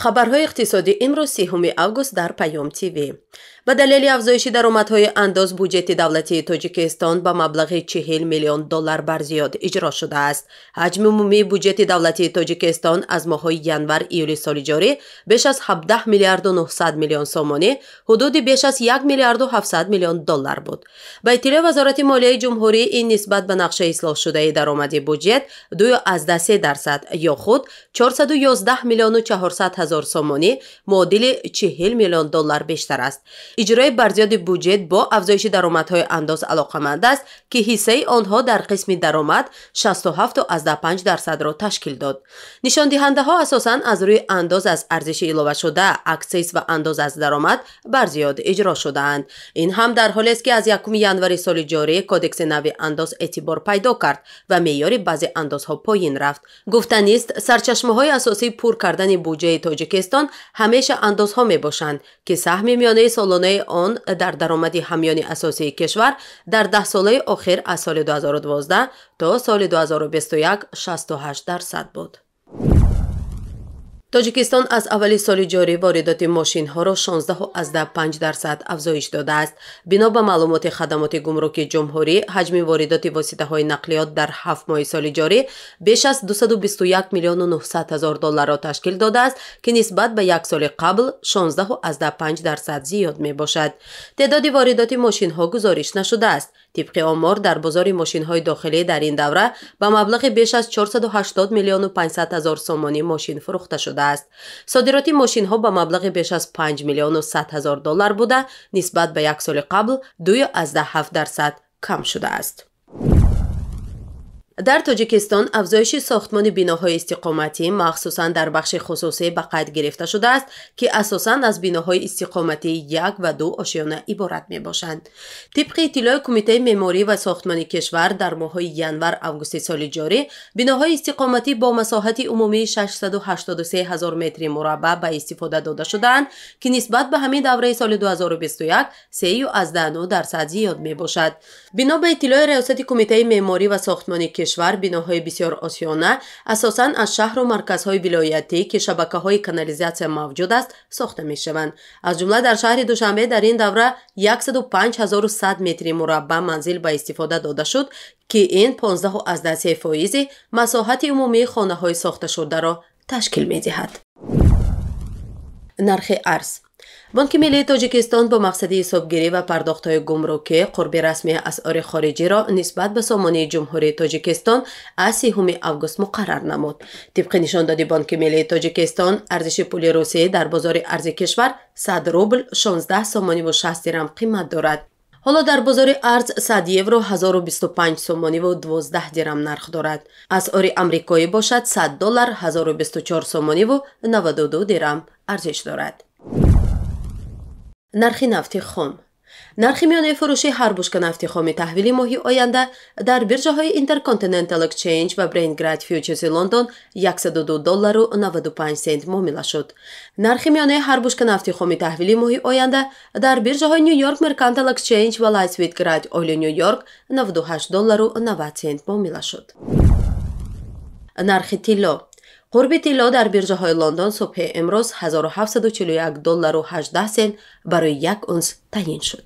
Хабарҳои иқтисодӣ имрӯз 3 август дар Паём ТВ. Ба далели афзоиши даромадҳои андоз буҷети давлатии Тоҷикистон ба маблағи 40 миллион доллар барзиёд иҷро шудааст. Ҳаҷми умумии буҷети давлатии Тоҷикистон аз моҳҳои январ-июли соли ҷорӣ беш аз 17 миллиарду 900 миллион сомонӣ, ҳудуди беш аз 1 миллиарду 700 миллион доллар буд. Ба иттилои Вазорати молияи ҷумҳурӣ, ин нисбат ба нақшаи ислоҳшудаи даромади буҷет 2,3% ё худ 411 миллиону 400 ҳазор сомонӣ, муодили 40 миллион доллар бештар аст. Иҷрои барзиёди буҷет бо афзоиши даромадҳои андоз алоқаманд аст, ки ҳиссаи онҳо дар қисми даромад 67,5%-ро ташкил дод. Нишондиҳандаҳо асосан аз рӯи андоз аз арзиши иловашуда, аксиз ва андоз аз даромад барзиёд иҷро шудаанд. Ин ҳам дар ҳолест, ки аз 1 январи соли ҷорӣ Кодекси нави андоз эътибор пайдо кард ва меъёри баъзе андозҳо поин рафт. Гуфтанист, сарчашмаҳои асосии пур кардани буҷаи Тоҷикистон ҳамеша андозҳо мебошанд, ки саҳми миёнаи солонаи он дар даромади ҳамёни асосии кишвар дар 10 солаи охир аз соли 2012 то соли 2021 68% буд. Тоҷикистон аз аввали соли ҷорӣ воридоти мошинҳоро 16,5% афзоиш додааст. Бино ба маълумоти хадамоти гумруки ҷумҳурӣ, ҳаҷми воридоти воситаҳои нақлиёт дар 7 моҳи соли ҷорӣ беш аз 221 миллиону 900 ҳазор долларро ташкил додааст, ки нисбат ба як соли қабл 16,5% зиёд мебошад. Теъдоди воридоти мошинҳо гузориш нашудааст. Тибқи омор, дар бозори мошинҳои дохилӣ дар ин давра ба маблағи беш аз 480 миллиону 500 ҳазор сомонӣ мошин фурӯхта шудааст. Содироти мошинҳо ба маблағи беш аз 5 миллиону 100 ҳазор доллар буда, нисбат ба як соли қабл 2,7% кам шудааст. Дар Тоҷикистон афзоиши сохтмони биноҳои истиқоматӣ, махсусан дар бахши хусусӣ, ба қайд гирифта шудааст, ки асосан аз биноҳои истиқоматии як ва ду ошёна иборат мебошанд. Тибқи иттилои Кумитаи меъморӣ ва сохтмони кишвар, дар моҳҳои январ-августи соли ҷорӣ биноҳои истиқоматӣ бо масоҳати умумии 683 ҳазор метри мураббаъ ба истифода дода шудаанд, ки нисбат ба ҳамин давраи соли 2021 3,9% зиёд мебошад. Бино ба иттилои Раёсати Кумитаи меъморӣ ва сохтмони кишвар, биноҳои бисёросёна асосан аз шаҳру марказҳои вилоятӣ, ки шабакаҳои канализатсия мавҷуд аст, сохта мешаванд. Аз ҷумла, дар шаҳри Душанбе дар ин давра 105 100 метри мураббаъ манзил ба истифода дода шуд, ки ин 15,3 фоизи масоҳати умумии хонаҳои сохташударо ташкил медиҳад. Нархи арз. Бонки миллии Тоҷикистон бо мақсади ҳисобгирӣ ва пардохтҳои гумрукӣ қурби расмии асъори хориҷиро нисбат ба сомонии Ҷумҳурии Тоҷикистон аз 3 август муқаррар намуд. Тибқи нишондоди Бонки миллии Тоҷикистон, арзиши пули Русия дар бозори арзи кишвар 100 рубл 16 сомониву 60 дирам қимат дорад. Ҳоло дар бозори арз 100 евро 1025 сомониву 12 дирам нарх дорад. Асъори амрикоӣ бошад, 100 доллар 1024 сомониву 92 дирам арзиш дорад. Нархи нафти хом. Нархи миёнаи фурӯши ҳар бушка нафти хоми таҳвили моҳи оянда дар биржаҳои Intercontinental Exchange ва Brent Grade Futures Лондон 102 доллару 95 сент муомила шуд. Нархи миёнаи ҳар бушка нафти хоми таҳвили моҳи оянда дар биржаҳои New York Mercantile Exchange ва Light Sweet Crude Oil Нью Йорк 98 доллару 90 сент муомила шуд. Нархи тилло. Қурби тилло дар биржаҳои Лондон субҳи имрӯз 1741 доллару 18 сент барои як унс таъйин шуд.